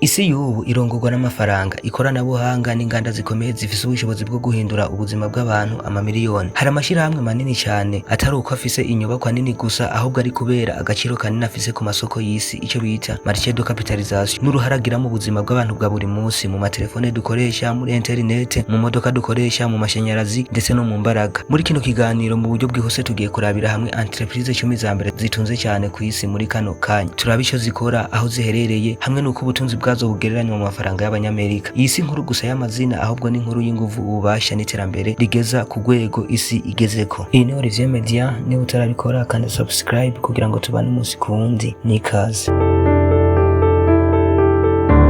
Isi y'ubu irongorwa n'amafaranga, ikoranabuhanga n'inganda zikomeye zifise ubushobozi bwo guhindura ubuzima bw'abantu amamiliyoni. Hari amashirahamwe manini cyane atari uko afise inyubakwa nini gusa, ahubwo ari kubera agaciro kanini afise ku masoko y'isi, icyo bita marché de capitalisation, n'uruhara agira mu buzima bw'abantu bwa buri munsi, mu matelefone dukoresha, muri internet, mu modoka dukoresha, mu mashanyarazi ndetse no mu mbaraga. Muri kino kiganiro, mu buryo bwihuse, tugiye kurabira hamwe entreprise 10 za mbere zitunze cyane ku isi muri kano kanya. Turabe ico zikora, aho ziherereye, hamwe n'uko ubutunzi bwazo bugereranywa mu mafaranga y'abanyamerika. Iyi si inkuru gusa y'amazina, ahubwo ni inkuru y'inguvu, ububasha n'iterambere rigeza ku rwego isi igezeko. Iyi ni Olivier Media. Niba utarabikora, kandi subscribe kugira ngo tubane umunsi ku wundi. Nikaze.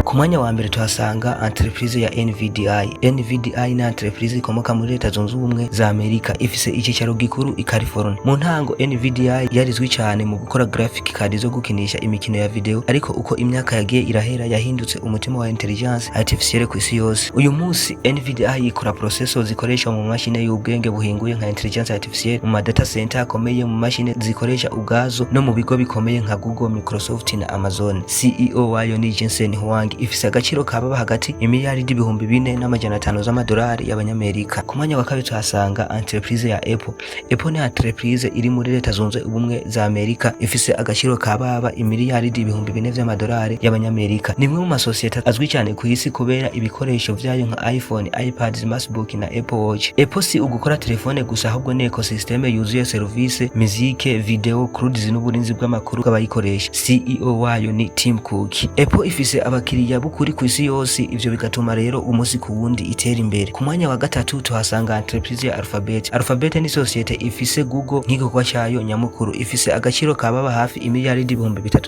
Ku mwanya wa mbere tuhasanga entreprise ya NVDI. NVDI ni entreprise ikomoka muri Leta Zunze Ubumwe za Amerika, ifise icyicaro gikuru i California. Mu ntango NVDI yarizwi cyane mu gukora graphic card zo gukinisha imikino ya video, ariko uko imyaka yagiye irahera yahindutse umutima wa intelligence artificielle ku isi yose. Uyu munsi NVDI ikora processors zikoreshwa mu mashine y'ubwenge buhinguye nka intelligence artificielle, mu ma data center akomeye, mu mashine zikoresha ubwazo, no mu bigo bikomeye nka Google, Microsoft na Amazon. CEO wayo ni Jensen Huang. Ifise agaciro kababa hagati imiliyaridi 4500 z'amadolari y'abanyamerika. Ku mwanya wa kabiri tuhasanga entreprise ya Apple. Apple ni entreprise iri muri Leta Zunze Ubumwe za Amerika, ifise agaciro kababa imiliyaridi 4000 vy'amadolari y'abanyamerika. Ni imwe mu masosiyete azwi cyane ku isi kubera ibikoresho vyayo nka iPhone, iPads, MacBook na Apple Watch. Apple si ugukora telefone gusa, ahubwo ni ecosystem yuzuye service, muzike, video, clouds n'uburinzi bw'amakuru bw'abayikoresha. CEO wayo ni Tim Cook. Apple ifise abakiriya b'ukuri ku isi yose, ivyo bigatuma rero umunsi ku wundi itera imbere. Ku mwanya wa gatatu tuhasanga entreprise ya Alphabet. Alphabet ni sosiyete ifise Google nk'igikorwa cyayo nyamukuru. Ifise agaciro kababa hafi imiliyaridi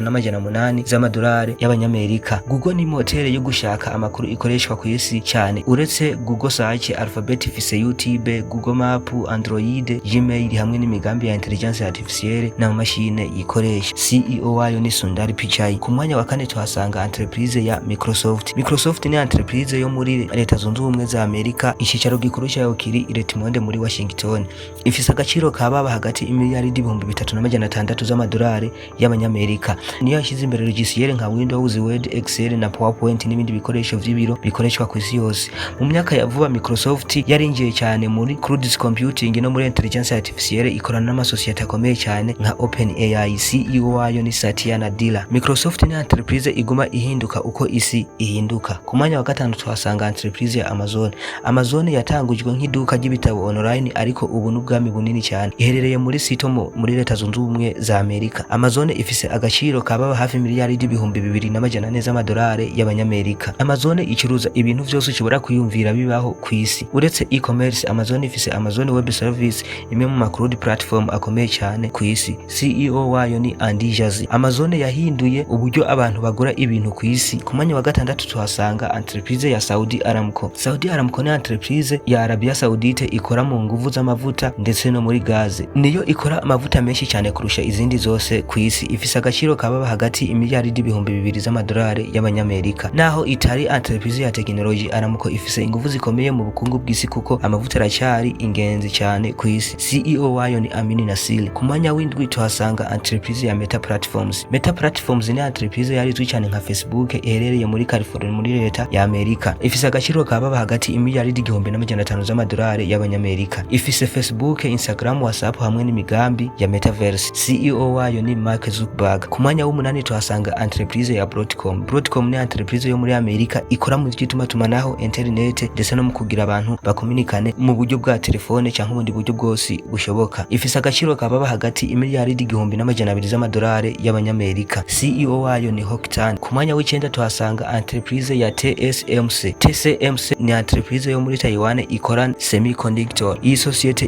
3800 z'amadolari y'abanyamerika. Google ni moteri yo gushaka amakuru ikoreshwa ku isi cyane. Uretse Google Search, Alphabet ifise YouTube, Google Map, Android, Gmail hamwe n'imigambi ya intelligence artificielle n'amamashine yikoresha. CEO wayo ni Sundar Pichai. Ku mwanya wa kane tuhasanga entreprise ya Microsoft. Microsoft ni entreprise yo muri Leta Zunze Ubumwe za Amerika, icicaro gikuru cyayo kiri i Redmond muri Washington. Ifise agaciro kababa hagati imiliyaridi 3600 z'amadolari y'abanyamerika. Niyo yashyize imbere logiciel nka Windows, Word, Excel na PowerPoint n'ibindi bikoresho vy'ibiro bikoreshwa ku isi yose. Mu myaka ya vuba Microsoft yarinjiye cyane muri cloud computing no muri intelligence artificielle, ikorana n'amasosiyete akomeye cyane nka OpenAI. CEO wayo ni Satya Nadella. Microsoft ni entreprise iguma ihinduka uko isi ihinduka. Ku mwanya wa gatanu tuhasanga entreprise ya Amazon. Amazon yatangujwe nk'iduka ry'ibitabo online, ariko ubu n'ubwami bunini cyane. Iherereye muri Seattle muri Leta Zunze Ubumwe za Amerika. Amazon ifise agaciro kababa hafi miliyaridi 2400 z'amadolari y'abanyamerika. Amazon icuruza ibintu vyose ushobora kwiyumvira bibaho ku isi. Uretse e-commerce, Amazon ifise Amazon Web Service, imwe mu ma cloud platform akomeye cyane ku isi. CEO wayo ni Andy Jassy. Amazon yahinduye uburyo abantu bagura ibintu ku isi. Ku mwanya wa gatandatu tuhasanga entreprise ya Saudi Aramco. Saudi Aramco ni entreprise ya Arabia Saudite ikora mu nguvu z'amavuta ndetse no muri gaze. Niyo ikora amavuta menshi cyane kurusha izindi zose ku isi. Ifise agaciro kababa hagati imiliyaridi 2000 z'amadolari y'abanyamerika. Naho itari entreprise ya tekinoloji, Aramco ifise inguvu zikomeye mu bukungu bw'isi kuko amavuta aracyari ingenzi cyane ku isi. CEO wayo ni Amin Nasir. Ku mwanya w'indwi tuhasanga entreprise ya Meta Platforms. Meta Platforms ni entreprise yari izwi cyane nka Facebook, iherereye muri California muri leta ya Amerika. Ifise agaciro kababa hagati imiliyaridi 1500 z'amadolari y'abanyamerika. Ifise Facebook, Instagram, WhatsApp hamwe n'imigambi ya Metaverse. CEO wayo ni Mark Zuckerberg. Ku mwanya w'umunani tuhasanga entreprise ya Broadcom. Broadcom ni entreprise yo muri Amerika ikora mu by'itumatumanako, internet, ndetse no mu kugira abantu bakominikane mu buryo bwa telefone cyangwa ubundi buryo bwose bushoboka. Ifise agaciro kababa hagati imiliyaridi 1200 z'amadolari y'abanyamerika. CEO wayo ni Hock Tan. Ku mwanya w'icenda tuhasanga entreprise ya TSMC. TSMC ni entreprise yo muri Taiwan ikora semiconductor. Iyi sosiyete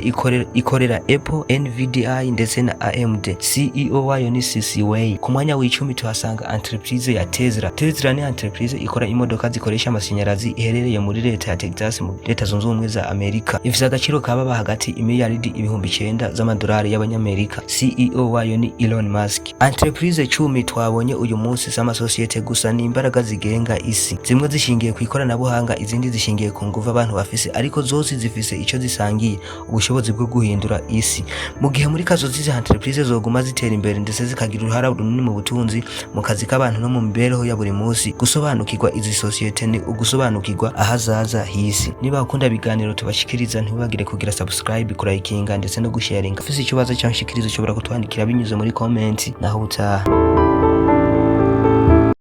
ikorera Apple, Nvidia ndetse na AMD. CEO wayo ni CC Wei. Ku mwanya w'icumi tuhasanga entreprise ya Tesla. Tesla ni entreprise ikora imodoka zikoresha amashanyarazi, iherereye muri leta ya Texas mu Leta Zunze Ubumwe za Amerika. Ifise agaciro kababa hagati imiliyaridi 9000 z'amadolari y'abanyamerika. CEO wayo ni Elon Musk. Entreprise 10 twabonye uyu munsi z'amasosiyete gusa, ni imbaraga. zigenga isi. Zimwe zishingiye ku ikoranabuhanga, izindi zishingiye ku nguvu abantu bafise, ariko zose zifise ico zisangiye: ubushobozi bwo guhindura isi. Mu gihe muri kazoza izi entreprise zoguma zitera imbere, ndetse zikagira uruhara runini mu butunzi, mu kazi k'abantu no mu mibereho ya buri munsi, gusobanukirwa izi sosiyete ni ugusobanukirwa ahazaza h'isi. Niba ukunda ibiganiro tubashikiriza, ntibagire kugira subscribe, kurayikinga ndetse no gusharinga. Ufise ikibazo cyangwa ushikiriza, ushobora kutwandikira binyuze muri comment. Naho ubutaha.